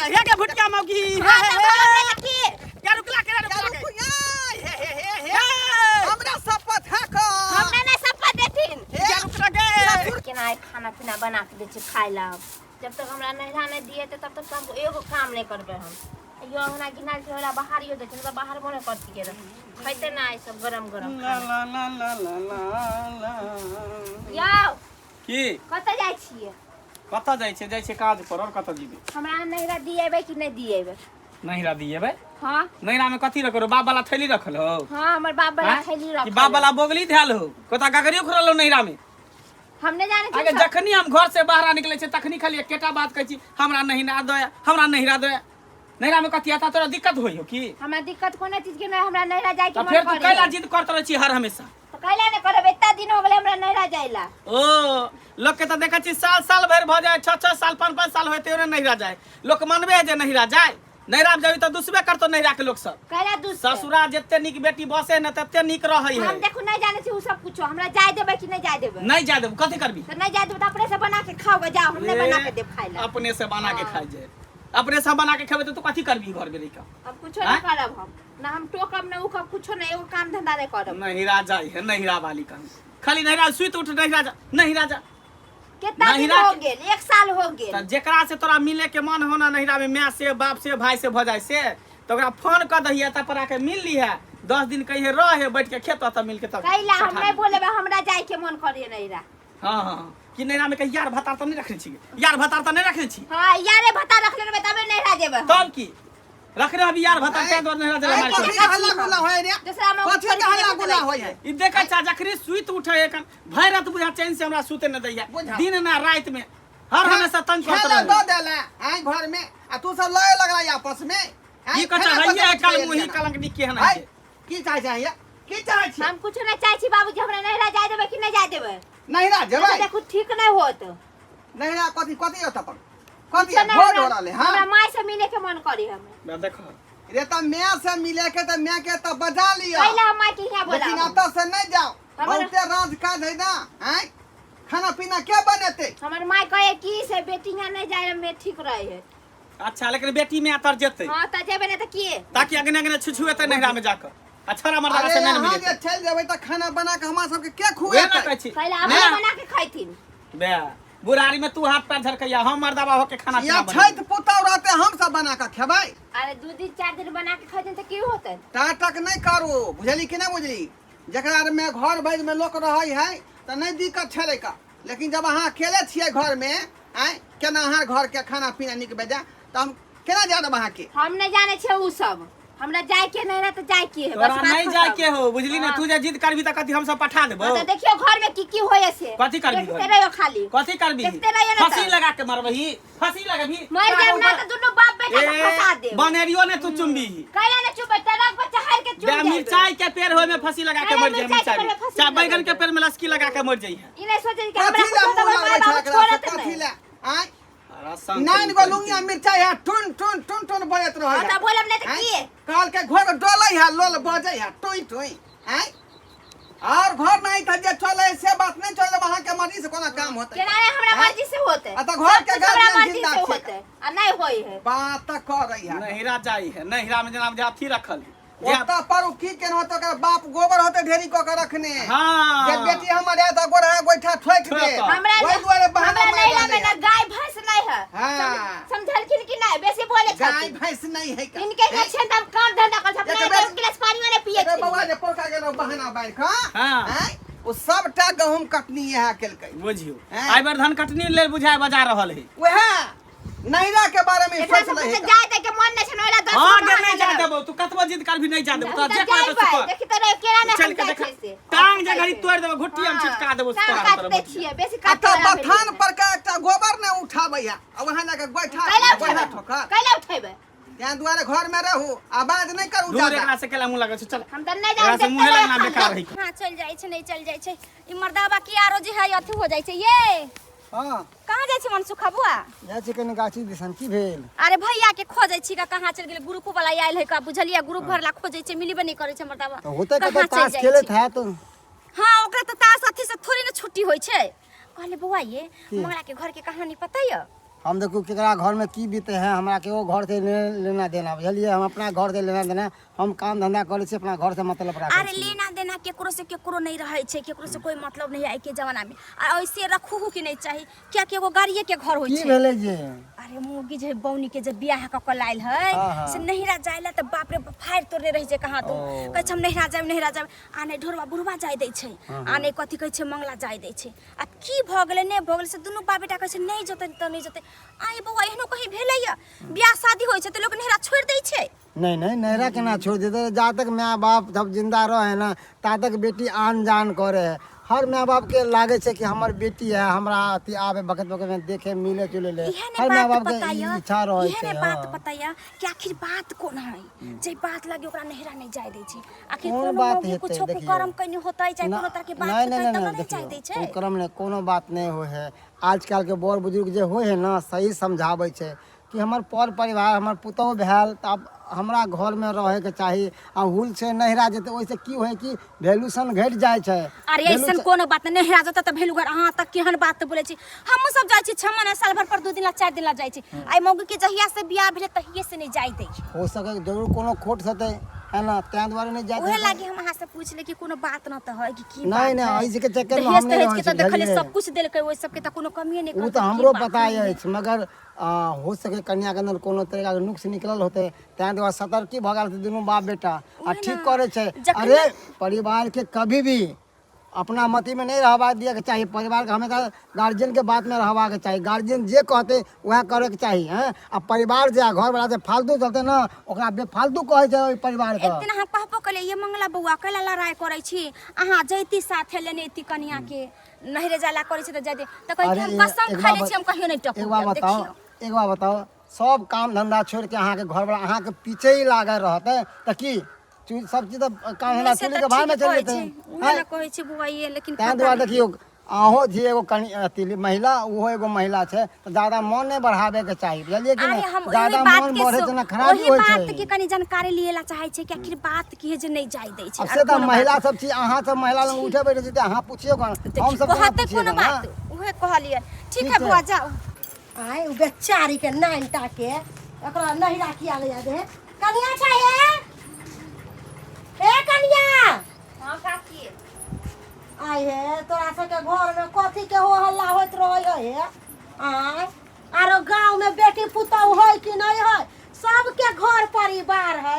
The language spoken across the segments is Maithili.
जा हे के भुटका मौगी। हाँ, तऽ बोलब नहि तऽ की? के रुकला के रुकला के? रुकू, ये, हे, हे, हे, हे। हे हमरा शपथ है का हमरा नहि शपथ देथिन। के रुकला के? केना आइ खाना पीना बना के दै छै खाय ला। जब तक हमरा नहिरा नहि दिए तब तक हम एगो काम नहि करबै। हम यो अंगना घिनाल छै, ओला बाहरियो दै छै, नहि तऽ बाहरबो नहि करतियै रह। खैते ना आइ सब गरम गरम ला खाना। ला ला ला ला ला ला। यौ। की? कतऽ जाइ छियै? कतऽ जाइ छै? जाइ छै काज पर, और कतऽ जेबै? हमरा नहिरा दिएबै कि नहि दिएबै? नहिरा दिएबै। हाँ। नहिरा में कथी रखल हो? बाप वाला थैली रखल हो? हाँ, हमर बाप वाला आँय? थैली कि रखल। बाप वाला बोगली धैल हो? कोता गगरियो खुरल हो नहिरा में? हम नहि जानै आगे छी। जखनी हम घर से बाहर निकले छै तखनी खाली एकेटा बात कहै छी, हमरा नहिरा दे, हमरा नहिरा दे। नहिरा में कथी आता? तोरा दिक्कत होई हो की? हमरा दिक्कत कोनो चीज के नहि, हमरा नहिरा जाय के तऽ मन फेर तू करैए। कैला जिद करत रहै छी हर हमेशा? तऽ कैला नहि करब? एतना दिन हो गेलै हमरा नहिरा जाय ला। ओ लोग के तऽ देखै छी साल साल भरि भऽ जाय, 6 6 साल, 5 5 साल होय तैयो नहिरा जाय। लोक मनबे है जे नहिरा जाय। नहिरा में जाबी तऽ दुसबे करतो नहिरा के लोक सब। कैला दुसते? ससुरा जते नीक बेटी बसे ने तते नीक रहै है। हम देखू नहि जानै छी उ सब कुछो। हमरा जाय देबै कि नहि जाय देबै? नहीं जाय देबो, कथी करबी? तऽ नहि जाय देबै तऽ अपने से बना के खाओ गे, जाओ। हम नहि बना के देब खाय ला। अपने से बना के हाँ। खाइ जाय। अपने से बना के खेबै तऽ तू कथी करबी घर में रहि कऽ? हम कुछो नहीं करब। हम ना हम टोकब ना उकब, कुछो नहीं, एगो काम धंधा नहीं करब। नहिरा जाय है नहिरा वाली कन, खाली नहिरा सुति उठ नहिरा जा, नहिरा जा। कितना दिन नहिरा हो के- गेल? एक साल हो गेल। तऽ जेकरा से तोरा मिले के मन हो ना नहिरा में, माय से, बाप से, भाई से भऽ जाय से, तऽ ओकरा फोन कऽ दहिए, तब पर आके मिल लीहे, 10 दिन कहिए रहे, बैठ के खेत तब मिल के तब कैला हम पठा नहीं दी। बोलेबे, हमरा जाय के मन करे नहिरा। हाँ हाँ हाँ। कि नहिरा में कही यार भतार तऽ नहीं रखने छी? यार भतार तऽ नहीं रखने छी? हाँ, यारे भत्ता रखले रहबे तबे नहिरा जेबे हम। तब की रखने हबी यार भतार, तें दुआरे नहिरा जेला मार कथी के। के हल्ला गुल्ला होय रे? दूसरा में कथी के हल्ला गुल्ला होय है? ई देखै छा, जखनी सुति उठे एखन भरि रात बुझा चैन से हमरा सुते न दैया। बुझा। दिन ना राति में हर हमेशा तंग करत खेला रहे। दऽ देला आइ घर में आ तू सब लड़े लगला आपस में। आँय, की कहै खेला हइये बच्चा कल बच्चा मुही एलिया ना। कलंक नी केहन आँय, है। की चाहै छै हैया? की चाहै छी? हम कुछो नहीं चाहे छी बाबूजी। हमरा नहिरा जाय देबै कि नहि जाय देबै? नहिरा जेबै। देखू, ठीक नहीं होत। नहिरा कथी कथी होत अपन कथी? कुछो नहि, भोज हमरा हो रहले। हाँ, हमरा माय से मिले के मन करे हमरा। बा देखो रे, तऽ माय से मिले के तऽ माय के तऽ बजा लिअ। कैला हम माय के यहाँ लेकिन बोलाबू? एतऽ से नहीं जाओ। बहुते राज काज है ना। आँय, खाना पीना के बनेतै? हमर माय कहे कि से बेटी यहाँ नहीं जाय में ठीक रहे है। अच्छा, लेकिन बेटी में अतर जेतै। हाँ, तऽ जेबै नहि तऽ की? ताकि अगने अगने छुछुएतै नहिरा में जाकर अच्छा मर्दा अरे से नहीं अहाँ जे मिलतै। चलि जेबै तऽ खाना बना के हमरा सबके के उहे ना खुएतै? कहै छी। कैला अपने ना। बना के खैथिन। बे बुढ़ारी में तू हाथ पैर झरकैया, हम मर्दाबा होके खाना या पीना बनेबै। छठि पुतौह रहतै, हम सब बना के खेबै? अरे 2 दिन 4 दिन बना के खैथिन तऽ की होतै? टाटक नहि करू, बुझली कि नहि बुझली? जकरा में घर भरि में लोक रहै है तऽ नहि दिक्कत छलै का, लेकिन जब अहाँ अकेले छियै घर में, आँय, केना अहाँ घर के खाना पीना नीक बेजाय, तऽ हम केना जाय देब अहाँके? हम नहीं जाने छे उ सब। हमरा जाय के नहीं रहे तऽ जाय के है, बस। तोरा बात नहीं जाय खत्म। के हो, बुझली ने? हाँ। तू जे जिद करबी तऽ कथी हम सब पठा देबो? हाँ, तऽ देखियो घर में की की होय से। कथी करबी देखते घर में? रहियो खाली। कथी करबी? देखते रहियो ना। फांसी तऽ। लगा के मरबही? फांसी लगबही? मर जाब ना तऽ दुनू बाप बेटा के फंसा देब। बनेरियो ने तू चुम्बी। कैला ने चुप? ट्रक पर चढ़ के चुप बे जाइबे। मिरचाई के पेड़ होय में फांसी लगा के कैला मर जाए? मिरचाई के मिरचाई पेड़ में में फांसी चाहे लगा बैगन के देबै। पेड़ में लसकी लगा के मर जाइए। ई नहीं सोचे कि हमरा कथी ला कुछो मुँह तऽ लगबै माय छै बाबू एकरा से? छोड़त कथी नहीं। ला? आँय, अरे संग नाइन गो लुंगिया मिरचाई है, टुन टुन टुन टुन बजैत रहै हाँ, है। तऽ बोलब नहि तऽ आँय? की? कहल के घोर डोलै है, लोल बजै है टुई टुई। आँय, और घर नहीं था जे चले से बात नहीं चले। अहाँ के मर्जी से कोना काम होतै? केना नहि हमरा आँय? मर्जी से होतै? आ तऽ घर के सब कुछ हमरा गार्जियन मर्जी जिंदा से छै। होतै आ नहि होइ है। बात तऽ करै है। नहिरा जाई है, नहिरा में जेना जे अथी रखल है जे ओतऽ पर उ की केने होतै, ओकर बाप गोबर होतै ढेरी कऽ के रखने हाँ जे बेटी हमर आयत तऽ गोरहा गोइठा ठोकि दे। ठोकत। हमरा ओहि दुआरे बहाना हमरा मारि नैहरा में रहलै ना है। गाय भैंस नहीं है। हाँ। समझलखिन कि नहीं? बेसी बोले गाय छथिन। भैंस नहीं है का? इनके यहाँ छै तऽ हम काम धंधा कर अपना एक बेर- एक गिलास पानी नहीं पिए एकर बौआ छी। जे पोरका गेल बहाना बाढ़ि कऽ, हाँ। आँय, ओ सबटा गहूम कटनी इएह केलकै। बुझियो, हैं? आई बार धान कटनी लेल बुझाय बजा रहल है। वएह नैहरा के बारे में एकरा सोच सब लही। के जाय दे के मन नहीं छै, ओला 10 हाँ गो गे, नहीं बहाना जा लगाओ। देबो। तू कतबो जिद करबी, नहीं जा देबो। हम तो तऽ जे करे तो जाइबै, कर। देखी तऽ रहियो केना नहि चल हम के जाइ देख। छियै से। टांग जे घड़ी तोड़ देबो, घुट्टी हम हाँ, छिटका देबो। टांग तोरा काटि तोरा दै मोटिया। छियै, बेसी आ काटि तऽ वाला बथान भेलियै। पर के एकटा गोबर नहि उठाबै है आ वहाँ जाके गोइठा कैला गोइठा उठेबै? ठोकर। कैला उठेबै? तें दुआरे घर में रहू, आवाज नहि करू दूर ज्यादा। एकरा से केला मुंह लगै छै, चल। हम तऽ नहि एकरा जानै। से मुँहे लगना बेकार है। कहाँ चलि जाइ छै, नहि चलि जाइ छै ई मर्दाबा की आरो जे है अथी हो जाइ छै ये। हँ। कहाँ जाइ छी मनसुखा बुआ? जाइ छी कनि गाछी दिसन। की भेल? अरे भैया के खोजै छी का, कहाँ चलि गेलै? ग्रुप वाला आयल है का, बुझलियै? ग्रुप भरला खोजै छै, मिलबे नहि करै छै मर्दाबा। तऽ होतै कहाँ कतौ चलि ताश जाइ खेलैत छै? हैत। हाँ, ओकरा तऽ ताश अथी से थोड़ी ने छुट्टी होइ छै। कहले बौआ ये, मंगला के घर के कहानी पता यऽ? हम देखू केकरा घरमे की बीते है, हमरा केओ घर से लेना देना, बुझलियै? हम अपना घर से लेना देना, हम काम धंधा करै छी, अपना घर से मतलब राखै अरे छी। लेना देना केकरो से केकरो नहीं रहे छै, केकरो से कोई मतलब नहीं है के जमाना में। आ ऐसे रखू के नहीं चाही, कियाकि एगो गाड़िए के घर होइ की छै। भेलै जे? अरे मोगी जे बौनी के जे बियाह कऽ के लायल है, हाँ, हाँ। से नहिरा जाय ला तऽ बाप रे बाप फाड़ि तोड़ने रहै छै कहाँ तो। ओ। कहै छै हम नहिरा जायब, नहिरा जायब, आ नहि ढोरबा बुढ़वा जाय दै छै, आ नहि कथी कहै छै मंगला जाय दै छै। आ की भऽ गेलै नहि भऽ गेलै से दुनू बाप बेटा कहै छै नहि जेतै तऽ नहि जेतै। आइ बौआ एहनो कहीं भेलैया? बियाह शादी होइ छै तऽ लोक नहिरा छोड़ि दै छै? नहीं नहीं, नैहरा केना छोड़ देते? जा तक माय बाप जब जिंदा रहे ना ता तक बेटी आन जान करे है। हर माय बाप के लागे छै कि हमर बेटी है, हमरा अथी आबे बखत बखत में देखे मिले जुले ले। इहे ने हर माय बात बाप के पता ई यऽ, इच्छा रहे इहे छै। ने बात हाँ। पता यऽ कि आखिर बात कोन है जे बात लागे ओकरा नहिरा नहि जाय दै छै? आखिर कोन कोनो बात मौगी हेतै? कुछो देखियौ। कुकर्म कनी होतै, चाहे कोनो तरह के बात नहीं होतै नहीं तब नहीं, नहि जाय दै देखियौ, छै। कुकर्म नहि, कोनो बात नहि होइ है। आजकल के बड़ बुजुर्ग जे होइ है ना, सही समझाबै छै कि हमर पर परिवार, हमर पुतहु भेल तऽ आब हमरा घरमे रहैके चाही, आ हुल से नहिरा जेतै ओहिसँ की होइ कि वैल्यूशन घटि जाइ छै। अरे ऐसन कोनो बात नहि, नहिरा जेतै तऽ भेलू घर। अहाँ तऽ केहन बात बोलै छी। हमहूँ सब जाइ छी 6 महीना साल भर पर 2 दिन ला 4 दिन ला जाइ छी। आइ मौगी के जहिया से बियाह भेलै तहिये से नहि जाय दै। हो सके जरूर कोनो खोट हेतै, है ना, ताहि दुआरे नहि जाइत उहे हेतै। लागी हम अहाँ से पूछ ले कि कोनो बात न तऽ है कि की नहि, बात नहि, है। एहि के चक्करमे दहेज हम नहि तहेज रहै के तऽ छी, देखलियै बुझलियै? सब कुछ देलकै, ओहि सबके तऽ कोनो कमिए नहि ओ करतै, तऽ की हमरो बात पता है? अछि, मगर हो सके कन्याके अन्दर कोनो तरीकाके नुक्स निकलल होतै, ताहि दुआरे सतर्की भऽ गेल दुनू बाप बेटा आ उहे ठीक ना। करै छै। जखन अरे परिवारके कभी भी अपना मतीमे नहि रहबा दियके चाही। परिवारके हमेशा गार्जियनके बातमे रहबाके चाही। गार्जियन जे कहतै वएह करैके चाही। हँ, आ परिवार जे आ घरवला जे फालतू चलतै ने, ओकरा बेफालतू कहै छै ओहि परिवारके। एक दिन हम कहबो केलियै, ये मंगला बौआ, कैला लड़ाइ करै छी अहाँ? जैती साथे लेने अयती कनिया के, नहिरे जाला करै छै तऽ जाय दे। तऽ कहै कि अरे हम कसम एक खाइ बार लै छी, हम कहियो नहि एक बार टपब। बताओ, देखियौ, एक बार बताओ, सब काम धंधा छोड़ के अहाँके घरवला अहाँके पीछे ही लागल रहतै तऽ की सब चीज तऽ काम धंधा नहि, से चुली तऽ के भाड़ में ठीके चलि कहै जेतै। छै, उहे ने कहै छै बौआ ये, लेकिन ताहि पता दुआरे नहि। देखियौ, अहूँ छी एगो कनि अथी महिला, ओहो एगो महिला छै, तऽ ज्यादा मन नहि बढ़ाबैके चाही, बुझलियै कि अरे नहि? हम ओही ज्यादा बात मन के बढ़े छै ने खराबी ओही होइ बात छै। के कनि जानकारी लिए ला चाहे छै कि आखिर बात की है जे नहि जाय दै छै। आब आर से तऽ कोनो महिला बात सब छी, अहाँ सब महिला लग उठे बैठे छी तऽ अहाँ पुछियौ कोना, हम सब केना कहते पुछियै कोनो कोना? बात, उहे कहलियै। ठीक ठीक है छै। बौआ, जाओ। आय उ बेचारी के नाइन टा के एकरा नहिरा किया ले दे? कनिया चाहिए, ए कनिया। हाँ काकी। आय हे, तोरा सबके घर में कथी के हो हल्ला होइत रहे है? आय आरो गाँव में बेटी पुतहु है कि नहीं है? सबके घर परिवार है।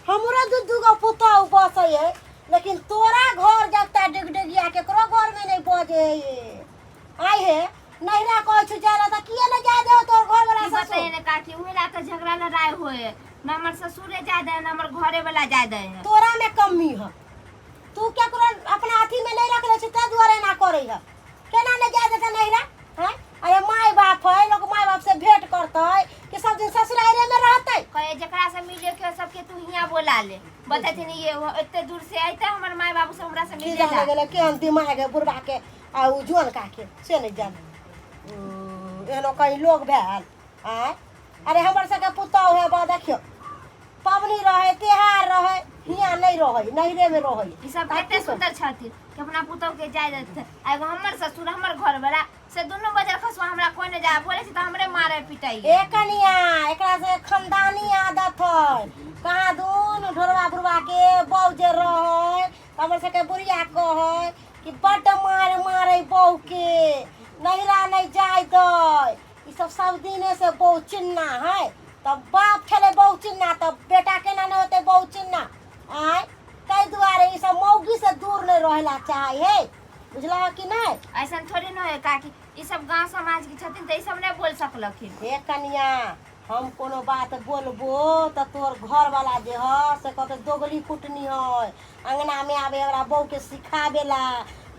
हमरो दू दू गो पुतहु बसै है, लेकिन तोरा घर जगता डिगडिगिया केकरो घर में नहीं बजे है। आय हे, नहिरा कहै छु जाय ला तऽ किए नहि जाय दे तोर घर वाला की ससुर? बताइए ने काकी, उहे ला के झगड़ा लड़ाई होए न। हमर ससुरे जाय दे न हमर घरे वाला जाय दे है। तोरा में कमी है, तू केकरो अपना अथी में नहीं रखले छी, ताहि दुआरे एना करै है। केना नहि जाय देतै नहिरा? हैं, अरे माय बाप है, लोग माय बाप से भेंट करतै कि सब दिन ससुरारे में रहतै? कहे जकरा से मिले के सबके तू हियाँ बोला ले। बतेथिन ये वो एते दूर से अइते हमर माय बाबू से हमरा से की मिले जाने ला। गेलै केहन दिमाग है बुढ़बा के आ उ जुअन काके, से नहि जाने। एहनो कहीं लोग भेल? आँय, अरे हमर सबके पुतहु है बा, देखियौ, पबनी रहै, त्योहार रहै, हियाँ नहि रहै, नैहरे मे रहै। ई सब कते सुंदर छथिन कि अपना पुतहु के जाय देते, आ एगो हमर ससुर, हमर घर वाला से दुनू बजर खसुआ, हमरा कोई नहीं जाय बोले छै तऽ हमरे मारे पिटाई। ए कनिया, एकरा से खानदानी आदत है। कहाँ दून ढोरबा बुढ़बा के बहू जे रहै, तऽ हमर सबके बुढ़िया कहै कि बड्ड मार मारै बहू के, नैहरा नहि जाय दै। ई सब सब दिने से बहु चिन्ना है। तब बाप छलै बहु चिन्ना, तब बेटा केना नहि होतै बहु चिन्ना? आँय, ताहि दुआरे ई सब मौगी से दूर नहि रहै ला चाहै है, बुझलह कि नहि? ऐसन थोड़े न है काकी, ई सब गांव समाज के छथिन तऽ ई सब नहीं बोल सकलखिन। हे कनिया, हम कोनो बात बोलबो तऽ तोहर घरवाला जे ह से कहतै दोगली कुटनी है, अंगनामे आबे हमरा बहूके सिखाबेला।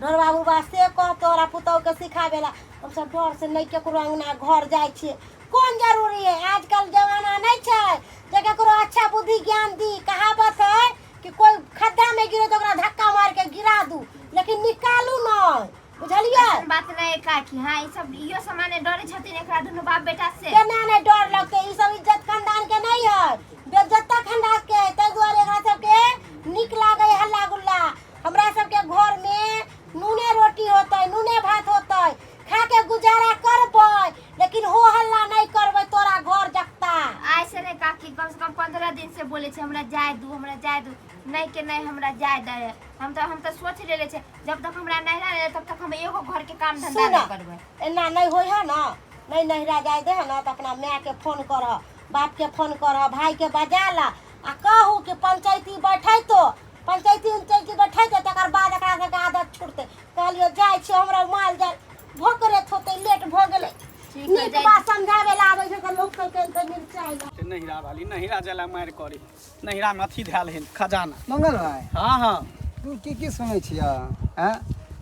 ढोरबा बुढ़बा से कहतो हमरा पुतहुके सिखाबेला। हमसब डर से नहि केकरो अंगना घर जाइ छियै। कोन जरूरी है? आजकल जमाना नहि छै जे केकरो अच्छा बुद्धि ज्ञान दी। कहावत है कि कोई खद्धा में गिरे तऽ ओकरा धक्का मार के गिरा दू, लेकिन निकालू नहि, बुझलियै? ऐसन बात नहीं है काकी। हाँ, ई सब इहो सामान्य डरे छथिन एकरा दुनू बाप बेटा से। केना नहि डर लगतै? ई सब इज्जत खानदान के नहीं है, बेइज्जत खानदान के है। ताहि दुआरे एकरा सबके नीक लागै है हल्ला गुल्ला। हमरा सबके घर में नूने रोटी होतै, नूने भात होतै, खा के गुजारा करबै, लेकिन हो हल्ला नहीं। जाय दे। हम तऽ सोच लेले छै, जब तक हमरा नैहरा नहि तब तक हम एगो घर के काम धंधा सुन नहीं करबै। एना नहि होइ है ना, नहीं नैहरा जाय दे है ना, तऽ अपना मायके फोन करह, बापके फोन करह, भाईके बजा ला आ कहू कि पंचायती बैठैतो, पंचायती उंचायती बैठैतो, तकर बाद एकरा सबके आदत छूटतै। कहलियो जाइ छियै, हमरा माल जाल भोकरैत होतै, लेट भऽ गेलै। ठीक है, नीक जाइ। बात समझाबै लए आबै छै तऽ लोक सब के मिरचाइ ते नैहरा वाली नैहरा जला मारि करी, नैहरा में अथी धयल हन खजाना। मंगल भाई। हाँ हाँ। तू की की सुनै छिय हैं?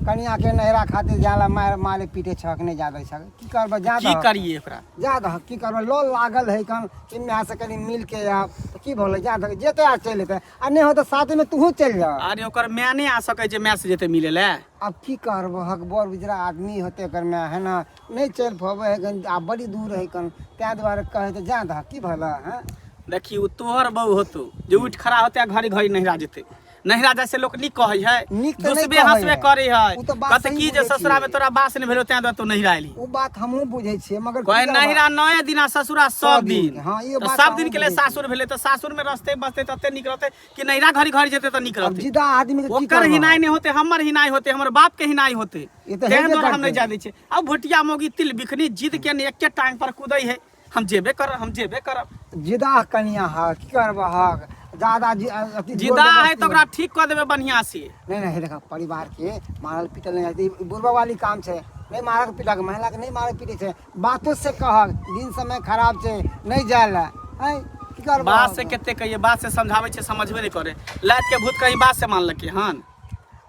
कनियाके नैहरा खातिर जाला मार मारे पीटे छक, नहि जा दै छक, की करबै? जा की दहक। करिए ओकरा? जा दहक, की करबै? लऽ लागल है कन कि माय से कनि मिल के आब तऽ की भोले, जा दहक, जेतै आ चलि एतै, आ नहि हो तऽ साथमे तूहू चलि जा। अरे ओकर माय नहि आ सकै छै, माय से जेतै मिले ले। आब की करबहक, बड़ बिजरा आदमी होतै ओकर माय है ने, नहि चलि पबै है कन, आब बड़ी दूर है कन, ताहि दुआरे कहै तऽ जा दहक, की भला हैं? देखी, ओ तोहर बहू होतौ जे उठि खड़ा होतै आ घड़ी घड़ी नैहरा जेतै। नैहरा जाइ से लोक नीक कहै है? नीक तऽ नहि दुसबे कहै हंसबे है। करै है। ओ तऽ बात कहतै सही की जे बुझै ससुरा में छियै। तोरा बास नहि भेलो, तें दुआरे तू नैहरा एली। ओ बात हमहूँ बुझै छियै, मगर की कहे करबह? नैहरा नए दिना, ससुरा सब सब दिन। दिन। हाँ, इहो तऽ बात सब हमहूँ दिन के लिए बुझै छियै। सासुर भेलै तऽ सासुर में रस्ते बसते तते नीक रहतै कि नैहरा घड़ी घड़ी जेतै तऽ नीक अब रहतै? जिदा आदमी के की ओकर करबह? हिनाइ नहि होतै, हमर हिनाइ होतै, हमर बाप के हिनाइ होतै। ई तऽ तें हेबे दुआरे हम नहि करतै। जाय दै छियै। अब भुटिया मौगी तिल बिखनी जिद के ने एके टांग पर कूदै है, हम जेबे करब, हम जेबे करब। जिदा कनिया है, की करबहक, ज्यादा अथी जोर जिदा है जबरदस्ती। तऽ ओकरा ठीक कऽ देबै बढ़िया से। नहीं नहीं, देखा, परिवार के मारल पीटल नहीं जाती, ई बुढ़बा वाली काम छै। नहीं मारल पीटल, महिला के नहीं मारल पीटे छै, बातो से कहक, दिन समय खराब छै, नहीं जाय ला हैं, की करबह? बात से कते कहिए, बात से समझाबै छै, समझबे नहि करे। लात के भूत कहीं बात से मानलकै हन?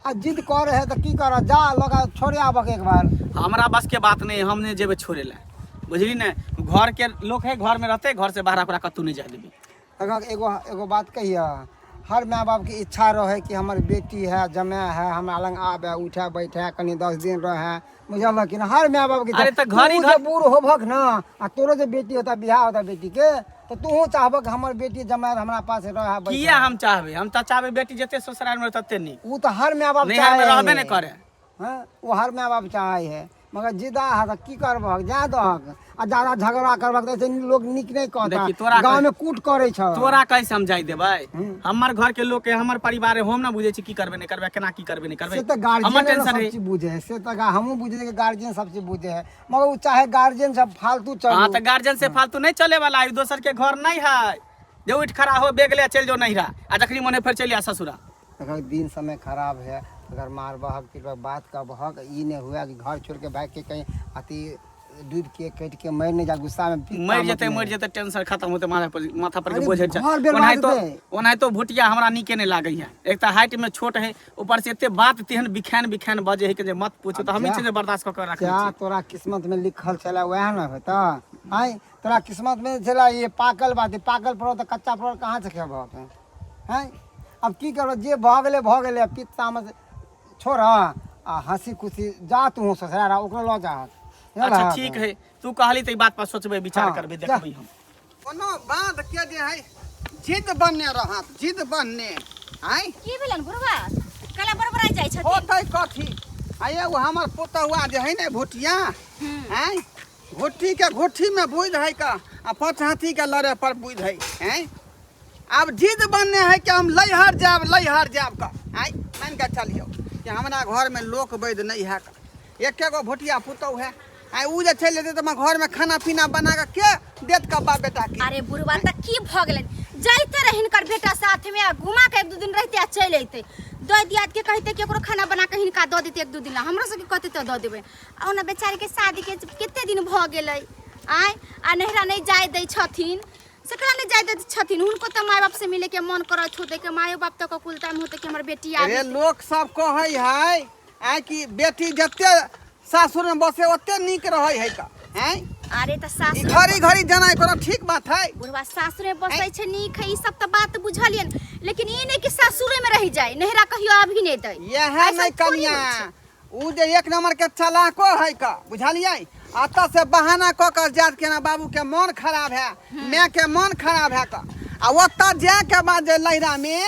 आ जिद करे है तऽ की करह, जा लगा छोड़े आबक एक बार। हमरा बस के बात नहीं, हम नहीं जेबै छोड़े ला, बुझली ने? घर के लोग है, घर में रहते, घर से बाहर ओकरा कतहु नहीं जाय देबै। अगर एगो एगो बात कहिए, हर माय बाप के इच्छा रहे कि हमर बेटी है, जमाय है, हमरा लग आबे, उठे बैठे, कनि 10 दिन रहे, बुझल कि ना? हर माय बाप के। अरे तऽ घड़ी तू जे बूढ़ होबक ना आ तोरो जे बेटी होता, बियाह होता बेटी के, तऽ तूहू चाहबक कि हमर बेटी जमाय हमरा पास रहे बैठे। किया हम चाहबै? हम तऽ चाहबै बेटी जते ससुराल में तते नीक। उ तऽ हर माय बाप नैहर में चाहे रहबे है। नहि करे। हाँ, वो हर माय बाप चाहे है, मगर जिदा है तऽ की करबहक, जा दहक, आ ज्यादा झगड़ा करबहक तऽ ऐसे लोग नीक नहीं कहता। देखी, तोरा गाँव में कूट करै छ। तोरा कैसे हम जाय देबै? हमर घर के लोग के, हमर परिवार है, हम ना बुझै छी की करबै नहि करबै, केना की करबै नहि करबै। से तऽ हमर गार्जियन टेंशन सब है। चीज बुझे है, से तऽ हमहूँ बुझे कि गार्जियन सब चीज बुझे है, मगर ओ चाहे गार्जियन सब फालतू चलू। हाँ, तऽ गार्जियन से फालतू नहीं चले वाला है। दोसर के घर नहीं है जे उठ खड़ा हो, बैग ले चल जाओ नैहरा आ जखनी मन है फेर चलि आ ससुरा। अगर दिन समय खराब है, अगर मारबहक पीटबहक, बात कहबहक, ई नहीं हुआ कि घर छोड़ के भाग के कहीं अथी डूब के कटि के मरि नहीं जा गुस्सा में पित्त मरि तामस जेतै, में। मरि जेतै, टेंशन खत्म होतै, माथा पर के अरे, बोझ हटि घर जाय। बर्बाद ओनाहितो हेतै। ओनाहितो भुटिया हमरा नीके नहि लागै है। एक तऽ हाइट में छोट है, ऊपर से एते बात तेहन बिखैन बिखैन बजे है कि जे मत पूछो। तऽ हमही जा। छै जे बर्दाश्त कऽ के रखने क्या छी। तोरा किस्मत में लिखल छलै वएह ने होता। आँय, तोरा किस्मत में छलै ये पाकल बात है, पाकल पड़ल तऽ कच्चा पड़ल कहाँ से खेबह? हैं, अब की करबह, जे भऽ गेलै भऽ गेलै। अब पित्त तामस छोड़ आ हंसी खुशी जा तू ससुराल, ओकरो लऽ जा। अच्छा ठीक है, तू कहली तऽ ई बात पर सोचबै, विचार करबै। जा। देखबै हम। कोनो बात के जे है जिद बनने रहत, जिद बनने आँय। की भेलन बुढ़वा, कला बड़बड़ाइ जाइ छथिन? होतै कथी, आ एगो हमर पुतहुआ जे है ने भुटिया, आँय, घुट्ठी के घुट्ठी में बुझ है का आ पच हाथी के लड़े पर बुझ है। आँय, आब जिद बनने है कि हम लैहर जायब, लैहर जायब का। आँय, मान के चलियौ कि हमरा घर में लोक वैद नहीं है का, एके गो भुटिया पुतहु है। आँय, उ जे चलि जेतै तऽ घर में खाना पीना बना के के देत का बाप बेटा के? अरे बुढ़वा, तऽ की भऽ गेलनि? जाइते रहे हिनकर बेटा साथ में आ घुमा के एक दू दिन रहते आ चलि अइते। दऽ दियाद के कहते कि ओकरो खाना बना के हिनका दऽ देते एक दू दिन ला, हमरो सबके कहते तऽ दऽ देबै। आ ओना बेचारी के शादी के कते दिन भऽ गेलै। आँय, आ नैहरा नहि जाय दै छथिन से कहाँ नहि जाय दै छथिन? हुनको तऽ माय बाप से मिले के मन करत होते कि मायो बाप तऽ कुलता में होते कि हमर बेटी अरे आबे। लोक सब कहै है आँय कि बेटी जते सासुर में बसे ओते नीक रहै है का। आँय, अरे तऽ ई सासुर घड़ी घड़ी जेनाइ कोनो ठीक बात है? बुढ़वा, सासुरे बसै छै नीक है, ई सब तऽ बात बुझलियन, लेकिन ई नहि कि सासुरे में रहि जाय, नैहरा कहियो आबी नहि दै। यह ऐसन नहीं थोड़ी कनिया, होइ छै। उ जे एक नंबर के चलाको है का, बुझलियै? अतऽ से बहाना कऽ के जात के ना बाबू के मन खराब है, माय के मन खराब है का, आ ओतऽ जाय के बाद जे लहिरा में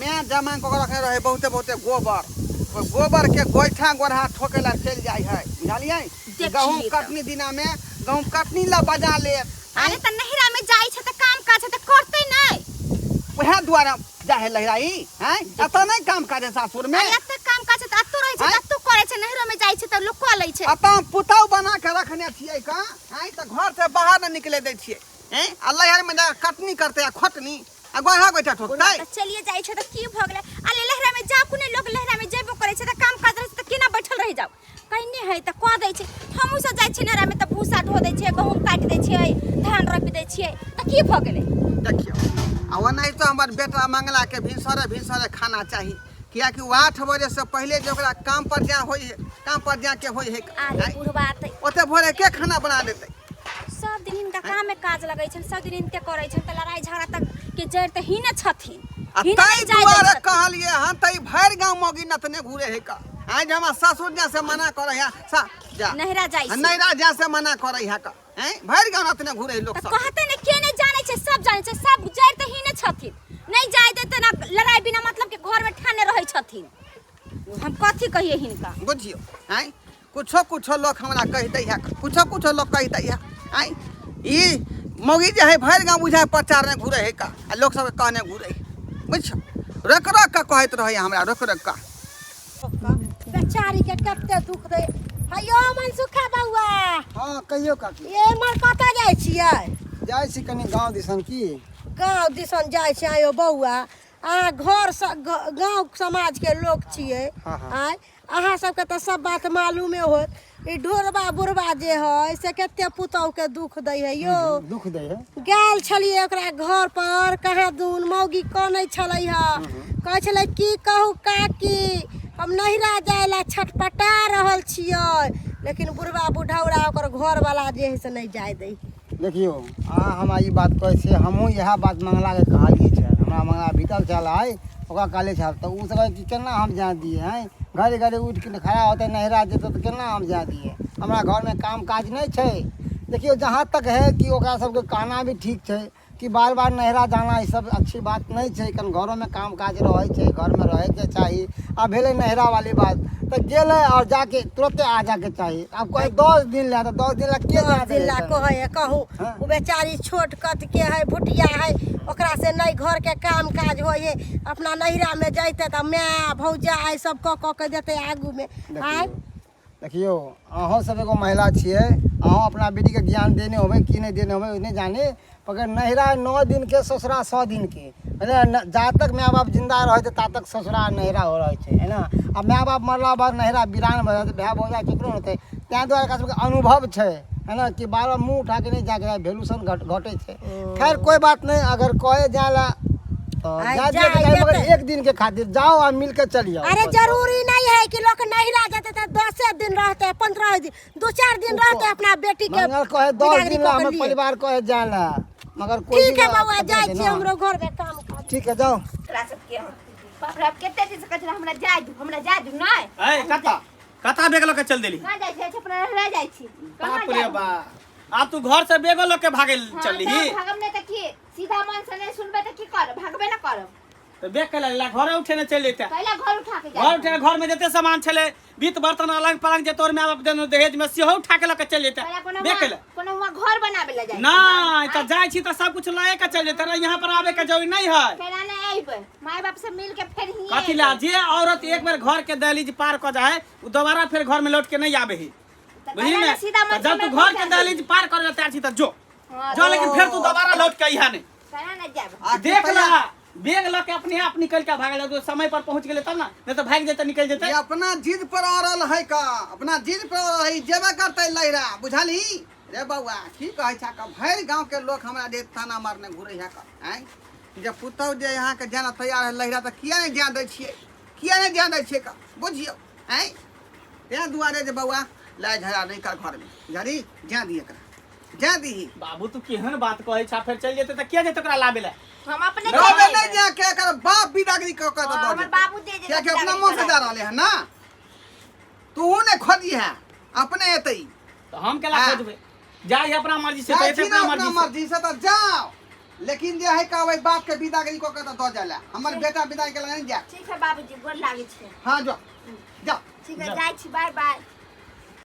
माय जमा कऽ के रखने रहे बहुते बहुते गोबर, ओहि गोबर के गोइठा गोरहा ठोके ला चलि जाइ है, बुझलियै? देखिए गहूम तऽ। कटनी दिना में गहूम कटनी ला बजा लेत। अरे तऽ नैहरा में जाइ छै तऽ काम काज छै तऽ करतै नहि? उएह दुआरे जा है लहराई हैं एतऽ नहि काम काज है सासुर में। अरे एते काम काज छै तऽ एतौ रहै छै, आँय? एतौ करै छै, नैहरो में जाइ छै तऽ लोक कऽ लै छै। एतऽ हम पुतहु बना के रखने छियै का, हैं? तऽ घर से बाहर नहि निकले दै छियै, हैं? आ लहर में जा कटनी करतै आ खोटनी आ गोढ़ा गोइठा ठोकतै। तऽ चलिए जाइ छै तऽ की भऽ गेलै? अरे लहरा में जा कुने लोक लहरा में जेबो करै छै तऽ काम काज रहै छै तऽ केना बैठल रहि जाउ? कहने है तऽ कऽ दै छै। हमहूँ सब जाइ छियै नहरा में तऽ भूसा ढो दै छियै, गहूँम काटि दै छियै, धान रोपि दै छियै, तऽ की भऽ गेलै? देखियौ, आ ओनाहितो हमर बेटा मंगला के भिनसरे भिनसरे खाना चाही, कियाकि ओ 8 बजे से पहिले जे ओकरा काम पर जा होइ है, काम पर जाके होइ है। अरे आँय? बुढ़बा तऽ ओते भोरे के खाना बना देतै? सब दिन हिनका कामे काज लगै छनि, सब दिन हिनके करै छनि, तऽ लड़ाइ झगड़ा तक के जड़ि तऽ हिने छथिन। आ हिने ताहि नहि जाय दै दुआरे छथिन। कहलियै हन तऽ ई भरि गाँव मौगी नतने घुरे है का। आइ जे हमरा ससुर जा से मना करै है सा जा नैहरा जाइ आ से। नैहरा जा से मना करै है का, हैं? भरि गाँव नतने घुरे है लोक तऽ सब। कहते ने के नहि जानै छै, सब जानै छै, सब जड़ि तऽ हिने छथिन। नहि जाय देते ना लड़ाइ बिना मतलब के घर में ठाने रहै छथिन। हम कथी कहिए हिनका? बुझियौ, हैं? कुछो कुछो लोक हमरा कहि दै है, कुछो कुछो लोक कहि दै है। आँय, ई मौगी जे है भरि गाँव बुझाय प्रचार नहि घुरै है का, आ लोक सबके कहने घुरै है। बुझियौ, रोकि रोकि कऽ कहैत रहै हमरा, रोकि रोकि कऽ। बेचारी के कते दुख दै। हेयो मनसुखा बौआ। हाँ कहियौ काकी। ए एम्हर कतऽ जाइ छियै? जाइ छी कनि गाँव दिसन। की गाँव दिसन जाइ छियै? आंय यौ बौआ, अहाँ घर सँ गाँव समाजके लोक छियै। हाँ, हाँ। आँय, अहाँ सबके तऽ सब बात मालूमे होत। ई ढोरबा बुढ़बा जे है से कते पुतहुके दुख दै है यौ। दुख दै है। गेल छलियै ओकरा घर पर, कहाँ दून मौगी कनै छलै हँ, कहै छलै की कहू काकी, हम नैहरा जाय ला छटपटा रहल छियै, लेकिन बुढ़बा बुढ़ौरा ओकर घरवाला जे है से नहि जाय दै। देखियौ, अहाँ हमरा ई बात कहै छियै, हमहूँ इएह बात मंगलाके कहलियै छल। हमरा मंगला बीतल छल आइ, ओकरा कहलियै छल तऽ ओ सब कहै कि केना हम जाय दियै? आँय, घरे घरे उठि कऽ खड़ा होतै नैहरा जेतै तऽ केना हम जाय दियै? हमरा घरमे काम काज नहि छै। देखियौ, जहाँ तक है कि ओकरा सबके कहना भी ठीक छै कि बार बार नैहरा जाना ई सब अच्छी बात नहि छै, कन घरोमे काम काज रहै छै, घरमे रहैके चाही। आ भेलै नैहरा वाली बात तऽ गेलै आओर जाके तुरते आ जाके चाही। आब कहै 10 दिन लए तऽ 10 दिन लए के 10 जा दिन ला कहै है कहूँ। हाँ। ओ बेचारी छोट कत के है, भुटिया है, ओकरा से नहि घर के काम काज होइ है। अपना नैहरा में जैते तऽ माय भौजाइ सब कऽ कऽ के देतै आगू में। आँय देखियौ, अहूँ सब एगो महिला छियै, अहूँ अपना बेटीके ज्ञान देने होबै कि नहि देने होबै नहि जाने, मगर नैहरा 9 दिनके, ससुरा 100 दिनके। बुझलियै? जा तक माय बाप जिन्दा रहै छै ता तक ससुरा नैहरा हो रहै छै, है ने? आ माय बाप मरला बाद नैहरा वीरान भऽ जाइ छै, भाय भौजाइ केकरो नहि रहतै। ताहि दुआरे एकरा सबके अनुभव छै, है ने, कि बार बार मुँह उठा के नहि जाके वैल्यूशन घटै छै। खैर कोइ बात नहि, अगर कहे जाय ला तऽ आइ जा जा, दियौ, मगर जेतै। एक दिन के खातिर जाओ आ मिल के चलि आउ। अरे जरूरी नहीं है कि लोग नैहरा जेतै तऽ 10 दिन रहतै, 15 दिन, 2-4 दिन रहतै अपना बेटी के। मंगल कहे 10 बिदागरी दिन ला कऽ के हमर लिए। परिवार कहे जाय ला, मगर कोई ठीक है भी बौआ, पता जाइ छै छी ना। हमरो घर में काम काज। ठीक है, जाओ। तोरा सबके हम बाप रे बाप कते दिन से कहै छलै हमरा जाय दू, हमरा जाय दू। नहि। ए कता कता बेग लऽ के चल देली? कहाँ जाइ छी? अपना नैहरा जाइ छी। कहाँ बाप रे जायब? बाप, आब तू घर से बेगो लऽ के भागे हाँ, चलली? तऽ भागब नहि तऽ की? सीधा मन से नहीं सुनबै तऽ की करब? भागबे ना करब। तऽ बेग के ला घरे उठे ने चलि जैते। पहले घर उठा के घर उठे, घर में जते सामान छलै, बीत बर्तन अलंग पलंग जे तोर माय बाप देने दहेज में सेहो उठा के लऽ के चलि जैते। पहले कोनो बेग के ला। कोनो हुआं घर बनाबे ला जाइ। नहीं तऽ जाइ छी तऽ सब कुछ लए के चलि जैते, यहाँ पर आबे के जरूरी नहीं है। केना नहि अइबै? माय बाप से मिल के फेर हिये कथी ला? जे औरत एक बेर घर के दहलीज पार कऽ जाए ओ दोबारा फेर घर में लौट के नहीं आबे है, तऽ बुझली कहला ने? ने सीधा तऽ मन जब से तू घर के पहुँचा दहलीज पार करे ला तैयार छी तऽ जो। हाँ, जो, लेकिन फेर तू दोबारा लौट के अइहा नहीं। केना नहि जायब? आ देख ला, बैग लऽ के अपने आप निकल के भागल जाऊ। समय पर पहुंच गेलै तब ना, नहीं तो भागि जेतै, निकल जेतै। ये अपना जिद पर अड़ल है का, अपना जिद पर अड़ल है, जेबे करतै लहरा, बुझलही रे बौआ? की कहै छा का, भरि गाँव के लोक हमरा जे ताना मारने घुरै है का। आँय, जे पुतहु जे अहाँके जाना तैयार है लहरा तऽ किया नहि जाय दै छियै? किया नहि जाय दै छियै का? बुझियौ। आँय, ताहि दुआरे जे बौआ लड़ाइ झगड़ा नहि कर घरमे, बुझलही? जाय दिहे एकरा, जाय दीही। बाबू, तू केहन बात कहै छा? फेर चलि जेतै तऽ किया जेतै ओकरा लाबे ला? हम अपने लाबे चलि नहि जेबै। जाय के, एकर बाप बिदागरी कऽ कऽ हाँ, दऽ हमर जेतै। बाबू दे जेतै कियाकि अपना बिदागरी मोन से करा। जा रहले है ना, तूहू नहि खोजी है, अपने एतै। तऽ हम केला हाँ। खोजबै? जाइ अपना मर्जी से तऽ जाइ एतै छी ना अपना अपना मर्जी से। मर्जी से तऽ जाओ, लेकिन जे है कहबै बाप के बिदागरी कऽ के तऽ दऽ जाय ला। हमर बेटा बिदागरी के नहीं जाय। ठीक है बाबूजी, गोर लागै छै। हाँ, जो जाओ। ठीक है, जाइ छी, बाय बाय।